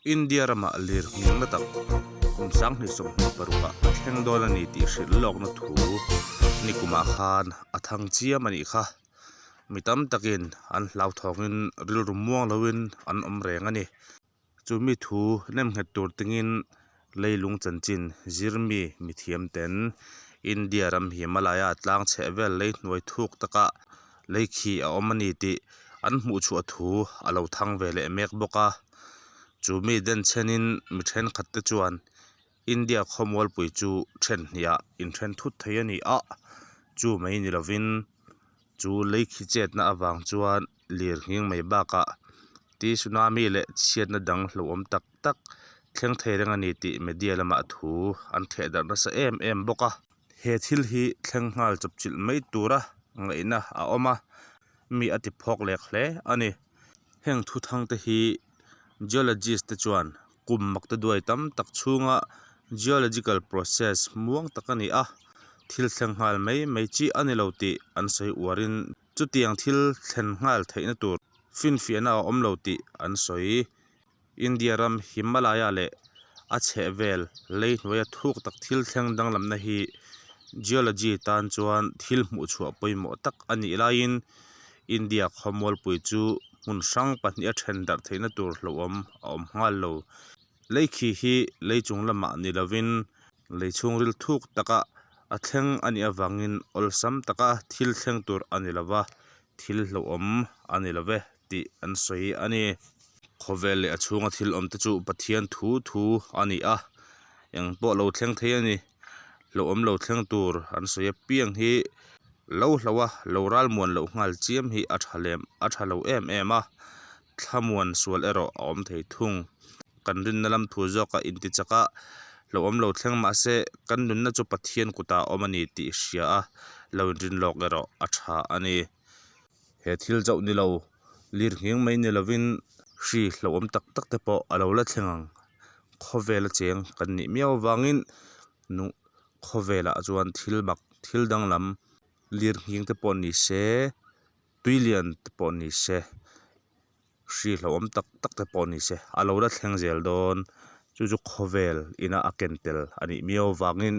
India ramah lirnghing na tak kum 2026 ah a thleng dawn a ni tih hrilh lawkna thu nikumah khan a thang chiam a nih kha. Mi tam takin an hlauthawngin rilru muang loin an awm reng a ni. Chumi thu nemnghet tur tingin leilung chanchin zirmi mithiam ten India ram Himalaya tlang chheh vel lei hnuai thuk taka lei khi a awm a ni tih an hmuh chhuah thu a lo thang ve leh mek bawk a. Chumi denchhenin mi thenkhat te chuan India khawmualpui chu then hniah inthen thut thei a ni a, chu mai ni lovin chu lei khi chetna avang chuan lirnghing mai bakah ti tsunami leh chhiatna dang hlauhawm tak tak thleng thei reng a ni tih media lamah thu an theh darh nasa em em bawk a. He thil hi thleng nghal chawpchilh mai tura ngaihna a awm a, mi a ti phawk lek hle a ni. Heng thuthang te hi geologist te chuan kum makte duai tam tak chhunga geological process muang tak a ni a, thil thleng nghal mai mai chi a ni lo tih an sawi uarin Chutiang thil thlen nghal theihna tur finfiahna a awm lo tih an sawi. India ram Himalaya leh a chhehvel lei hnuaia thuk tak thil thleng danglamna hi geology tan chuan thil hmuhchhuah pawimawh tak a nih laiin India khawmualpui chu hmun hrang pahniha then darh theihna tur hlauhawm a awm nghal lo. Lei khi hi lei chung lamah ni lovin Lei chhungril thuk taka a thleng a nih avangin awlsam taka thil thleng tur a ni lova, thil hlauhawm a ni love tih an sawi a ni. Khawvel leh a chhunga thil awm te chu Pathian thu thu a ni a, eng pawh lo thleng thei a ni. Hlauhawm lo thleng tur an sawi apiang hi lo hlauh a, lo ralmuan loh nghal chiam hi a tha lem a tha lo em em a, thlamuan sual erawh a awm thei thung. Kan rinna lam thu zawk a inti chak a, hlauhawm lo thleng mah se kan nunna chu Pathian kutah a awm a ni tih hria a, lo inrin lawk erawh a tha a ni. He thil chauh ni lo, lir nghing mai ni lovin hri hlauhawm tak tak te pawh a lo la thleng ang. Khawvel a cheng kan nih miau avangin khawvelah chuan thil mak, thil danglam, lir nghing te pawh ni se, tui lian te pawh ni se hri hlauhawm tak tak te pawh ni se a lo la thleng zel dawn chu chu khawvel ina a ken tel a nih miau avangin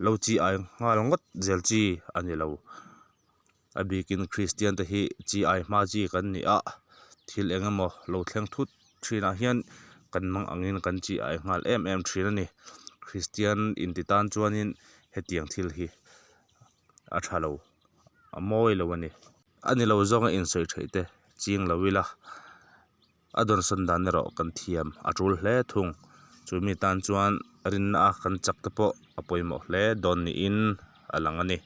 lo chi ai nghal ngawt zel chi a ni lo a bikin kristian te hi chi ai hma chi kan ni a thil eng emaw lo thleng thut thinah hian kan mang angin kan chi ai nghal em em thin a ni kristian inti tan chuanin hetiang thil hi a tha lo a mawi lo a ni. A ni lo zawnga insawi theih te ching lo ila a dawnsawn dan erawh kan thiam a tul hle thung. Chumi tan chuan rinna a kan chak te pawh a pawimawh hle dawn niin a lang a ni.